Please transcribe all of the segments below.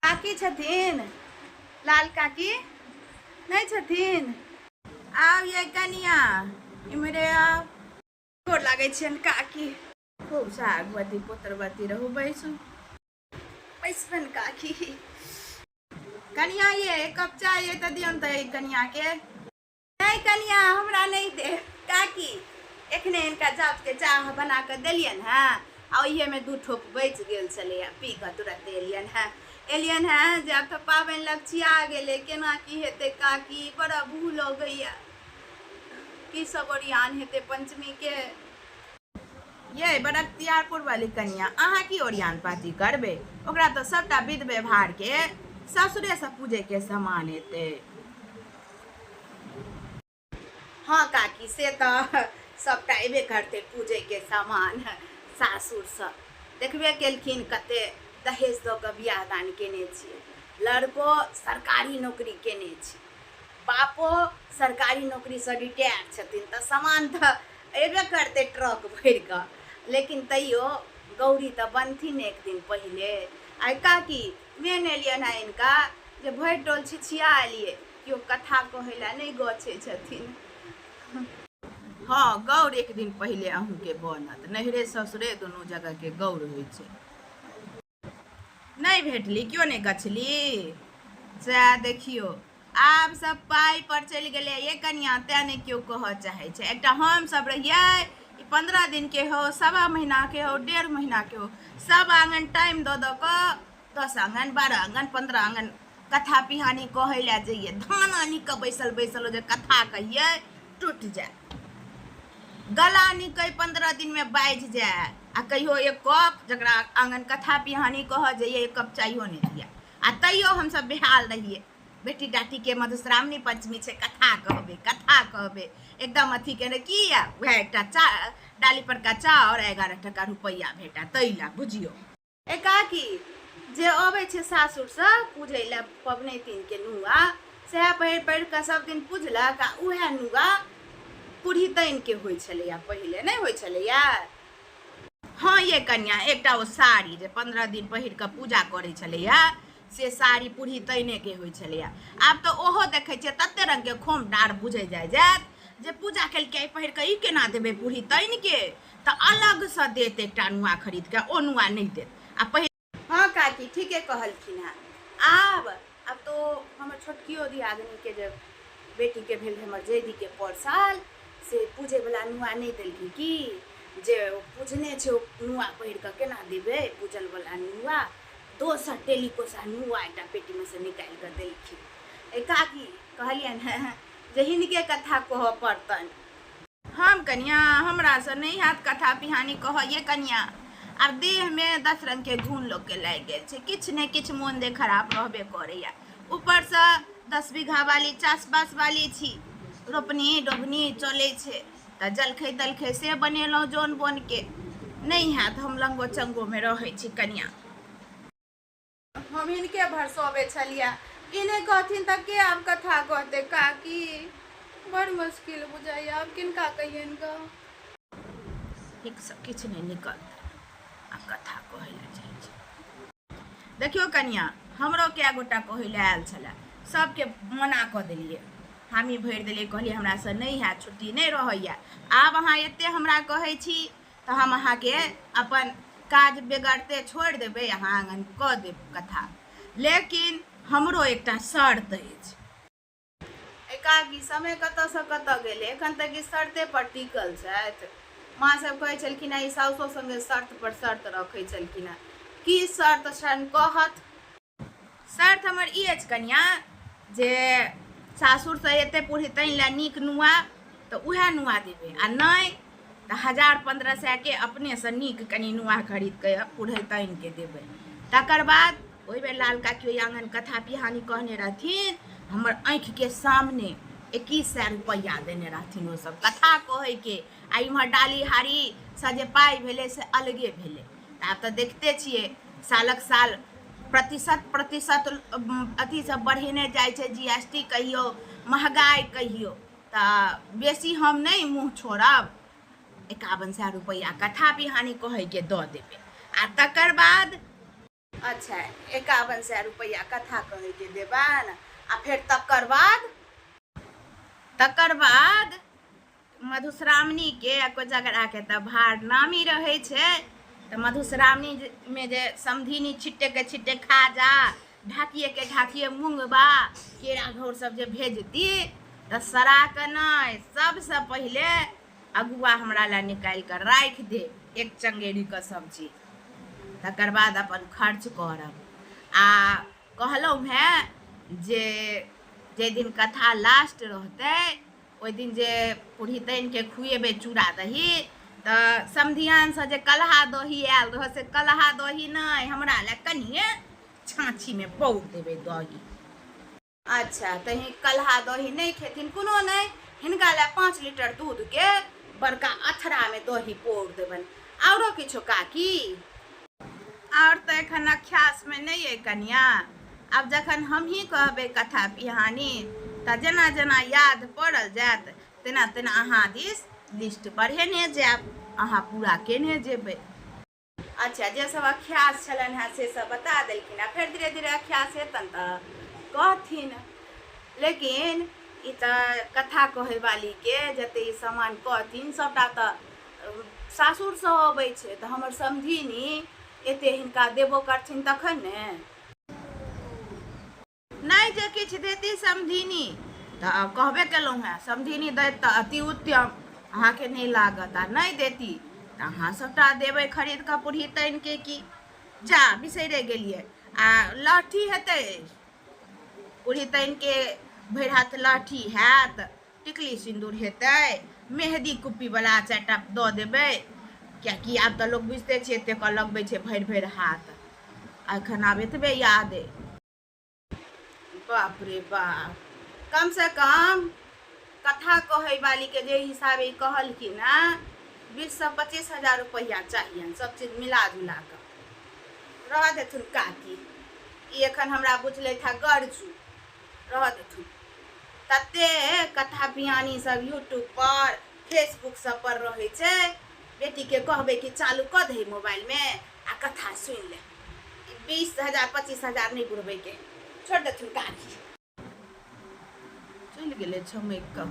काकी छथिन? लाल काकी नहि छथिन? आउ ये कनिया, इम्हरे आउ। गोर लागै छियनि काकी। खूब सागवती पुत्रवती रहू। बैसू, बैसबनि काकी। कनिया ये, एक कप चाय ये तऽ दियौन तऽ कनिया के। नहि कनिया, हमरा नहि दे काकी। एखने हिनका जाउतके चाह बना कऽ देलियनि हेँ आ ओहिएमे 2 ठोप बचि गेल छलैए, पी कऽ तुरन्त एलियनि हेँ। एलियनि हेँ जे आब तऽ पाबनि लगचिया गेलै, केना की हेतै काकी? बड़ा भूख लगैए। की सब ओरियान हेतै पंचमीके? ये बख्तियारपुर वाली कनिया, अहाँ की ओरियान पाती करबै? ओकरा तऽ सबटा विध व्यवहार के ससुरे से पूजे के सामान एतै। हँ काकी, से तऽ सबटा एबे करतै पूजैके सामान सासुरसँ। देखबे केलखिन कते दहेज दऽ कऽ बियाह दान केने छियै। लड़को सरकारी नौकरी केने छै, बापो सरकारी नौकरीसँ रिटायर छथिन, तऽ सामान तऽ अयबे करतै ट्रक भरि कऽ। लेकिन तैयो गौरी तऽ बनथिन एक दिन पहिले। आइ काकी, मेन एलियनि हेँ हिनका जे भरि टोल छिछिया एलियै, केओ कथा कहै लए नहि गछै छथिन। हँ, गौर एक दिन पहिले अहूँके बनत। नैहरे ससुरे दुनू जगहके गौर होइ छै। नहि भेटली, केओ नहि गछली, सएह देखियौ। आब सब पाइ पर चलि गेलै ये कनिया, तेँ नहि केओ कहऽ चाहै छै। एकटा हम सब रहियै, ई 15 दिनके हो, सवा महीनाके हो, 1.5 महीनाके हो, सब आङ्गन टाइम दऽ दऽ कऽ 10 आङ्गन, 12 आङ्गन, 15 आङ्गन कथा पिहानी कहै लए जइयै। धान आनि कऽ बैसल बैसल जे कथा कहियै, टूटि जाय गला, निकै 15 दिनमे बाझि जाय आ कहियो एक कप जकरा आङ्गन कथा पिहानी कहऽ जइयै, एक कप चाइयो नहि दिया। आ तैयो हमसब बेहाल रहियै, बेटी डाटीके मधुश्रावणी पंचमी छै, कथा कहबै, कथा कहबै। एकदम अथी केने की या वएह एकटा चा डाली परका चाउर, 11 टका रुपैआ भेटा तै ला, बुझियौ। एकाकी जे अबै छै सासुरसँ पूजै लए पबनैतिनके नुआ, सएह पहिर पहिर कऽ सब दिन पूजलक आ उएह नुआ पुरहितैनके होइ छलैया पहिले, नहि होइ छलैया? हँ ये कन्या, एकटा ओ साड़ी जे 15 दिन पहिर कऽ पूजा करै छलैया, से साड़ी पुरहितैनेके होइ छलैया। आब तऽ ओहो देखै छियै तते रङ्गके खोम डार बुझै जाइ जायत जे पूजा केलकै पहिर कऽ, ई केना देबै पुरहितैनके? तऽ अलगसँ देत एकटा नुआ खरीद कऽ, ओ नुआ नहि देत आ पहिर। हँ काकी, ठीके कहलखिन हेँ। आब आब तो हमर छोटकियो दियादनीके जे बेटीके भेल रहै, हमर जैदीके पर साल, से पूजैवला नुआ नहि देलखिन की जे ओ पूजने छै, ओ नुआ पहिर कऽ केना देबै पूजलवला नुआ? दोसर टेलीकोसा नुआ एकटा पेटीमे से निकालि कऽ देलखिन। ए काकी, कहलियनि हेँ जे हिनके कथा कहऽ पड़तनि। हम कनिया, हमरासँ नहि हैत कथा पिहानी कहऽ ये कनिया। आब देहमे 10 रङ्गके गुण लोकके लागि गेल छै, किछु ने किछु मोन देह खराब रहबे करैए। ऊपरसँ 10 बीघा वाली चास बास वाली छी, रोपनी डोभनी चलै छै, तऽ जलखै तलखै से बनेलहुँ जौन बोनके। नहि हैत, हम लङ्गो चङ्गोमे रहै छी कनिया। हम हिनके भरसबै छलियै, ई नहि कहथिन तऽ के आब कथा कहतै काकी? बड़ मुश्किल बुझाइए, आब किनका कहियनि गऽ? नीकसँ किछु नहि निकलतै आ कथा कहै लए जाइ छै। देखियौ कनिया, हमरो कए गोटा कहै लए आयल छलए, सबके मना कऽ देलियै, हामी भरि देलियै। कहलियै हमरासँ नहि हैत, छुट्टी नहि रहैए। आब अहाँ एते हमरा कहै छी तऽ हम अहाँके अपन काज बेगरते छोड़ि देबै, अहाँ आङ्गन कऽ देब कथा, लेकिन हमरो एकटा शर्त अछि। एकाकी समय कतऽसँ कतऽ गेलै, एखन तक ई शर्ते पर टिकल छथि। माँ सब कहै छलखिन हेँ, ई साउसो सङ्गे शर्त पर शर्त रखै छलखिन हेँ। की शर्त छनि, कहत? शर्त हमर ई अछि कनिया जे सासुरसँ एतै पुरहितैन लए नीक नुआ तऽ उएह नुआ देबै, आ नहि तऽ 1000 1500के अपनेसँ नीक कनि नुआ खरीद कऽ पुरहितैनके देबै। तकर बाद ओहि बेर लाल काकी ओहि आङ्गन कथा पिहानी कहने रहथिन, हमर आँखिके सामने 2100 रुपैआ देने रहथिन ओसभ कथा कहैके, आ इम्हर डाली हारीसँ जे पाइ भेलै से अलगे भेलै। तऽ आब तऽ देखिते छियै, सालक साल प्रतिशत प्रतिशत अथी सब बढ़ेने जाइ छै, जी एस टी कहियौ, महगाइ कहियौ। तऽ बेसी हम नहि मुँह छोड़ब, 5100 रुपैआ कथा पिहानी कहैके दऽ देबै आ तकर बाद। अच्छा, 5100 रुपैआ कथा कहैके देबनि आ फेर तकर बाद मधुश्रावणीके आ कोजगराके तऽ भार नामी रहै छै। तऽ मधुश्रावणीमे जे समधिनी छिट्टेके छिट्टे खाजा, ढाकिएके ढाकिए मूँगबा, केरा घौर सब जे भेजती तऽ सड़ा कऽ नहि, सबसँ पहिले अगुआ हमरा लए निकालि कऽ राखि दे एक चङ्गेरीके सब्जी, तकर बाद अपन खर्च करब। आ कहलहुँ हेँ जे जाहि दिन कथा लास्ट रहतै ओहि दिन जे पुरहितनिके खुएबै चूड़ा दही, तऽ समधियानसँ जे कलहा दही आयल रहत से कलहा दही नहि, हमरा लए कनिए छाँछीमे पौर देबै दही। अच्छा, तऽ ही कलहा दही नहि खेथिन, कोनो नहि, हिनका लए 5 लीटर दूधके बड़का अथरामे दही पौर देबनि। आरो किछो काकी? आओर तऽ एखन अख्यासमे नहि अइ कनिया। आब जखन हमही कहबै कथा पिहानी तऽ जेना जेना याद पड़ल जायत तेना तेना अहाँ दिस लिस्ट बढ़ेने जायब, अहाँ पूरा केने जेबै। अच्छा, जे सब अख्यास छलनि हेँ से सब बता देलखिन आ फेर धीरे धीरे अख्यास हेतनि तऽ कहथिन। लेकिन ई तऽ कथा कहैवालीके जते ई सामान कहथिन सभटा तऽ सासुरसँ अबै छै, तऽ हमर समधिनी एते हिनका देबो करथिन तखन ने। नहि जे किछु देती समधिनी तऽ कहबे केलहुँ हेँ, समधिनी दैत तऽ अति उत्तम, अहाँके नहि लागत, आ नहि देती तऽ अहाँ सभटा देबै खरीद कऽ पुरहितनिके। की जा बिसैरे गेलियै, आ लहठी हेतै पुरहितनिके, भरि हाथ लहठी हैत, टिकली सिन्दूर हेतै, मेहदी कुप्पीवला 4टा दऽ देबै, किएकि आब तऽ लोक बुझिते छियै एतेक लगबै छै भरि भरि हाथ। एखन आब एतबे याद अइ। बाप रे बाप, कमसँ कम कथा कहै वालीके जे हिसाबे ई कहलखिन हेँ 20सँ 25 हजार रुपैआ चाहियनि सब चीज मिला जुला कऽ। रहऽ देथुन काकी, ई एखन हमरा बुझलथि हँ गरजू, रहऽ देथुन। तते कथा पिहानी सब यूट्यूब पर फेसबुक सब पर रहै छै, बेटीके कहबै कि चालू कऽ दही मोबाइलमे आ कथा सुनि ले। 20 हजार 25 हजार नहि बुढ़बैके, छोड़ि देथुन काकी। चलि गेलै छमकि कऽ।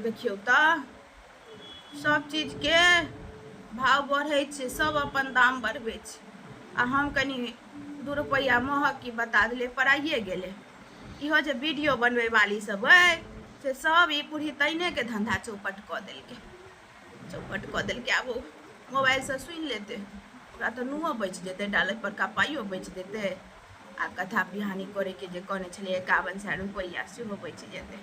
देखियौ तऽ सब चीजके भाव बढ़ै छै, सब अपन दाम बढ़बै छै, आ हम कनि 2 रुपैआ महग की बता देलियै, पड़ाइए गेलै। इहो जे वीडियो बनबै वाली सब अइ से सब ई पुरहितैनेके धन्धा चौपट कऽ देलकै, चौपट कऽ देलकै। आब ओ मोबाइलसँ सुनि लेतै, ओकरा तऽ नुओ बचि जेतै, डालै परका पाइयो बचि जेतै, आ कथा पिहानी करैके जे कहने छलियै 5100 रुपैआ सेहो बचि जेतै।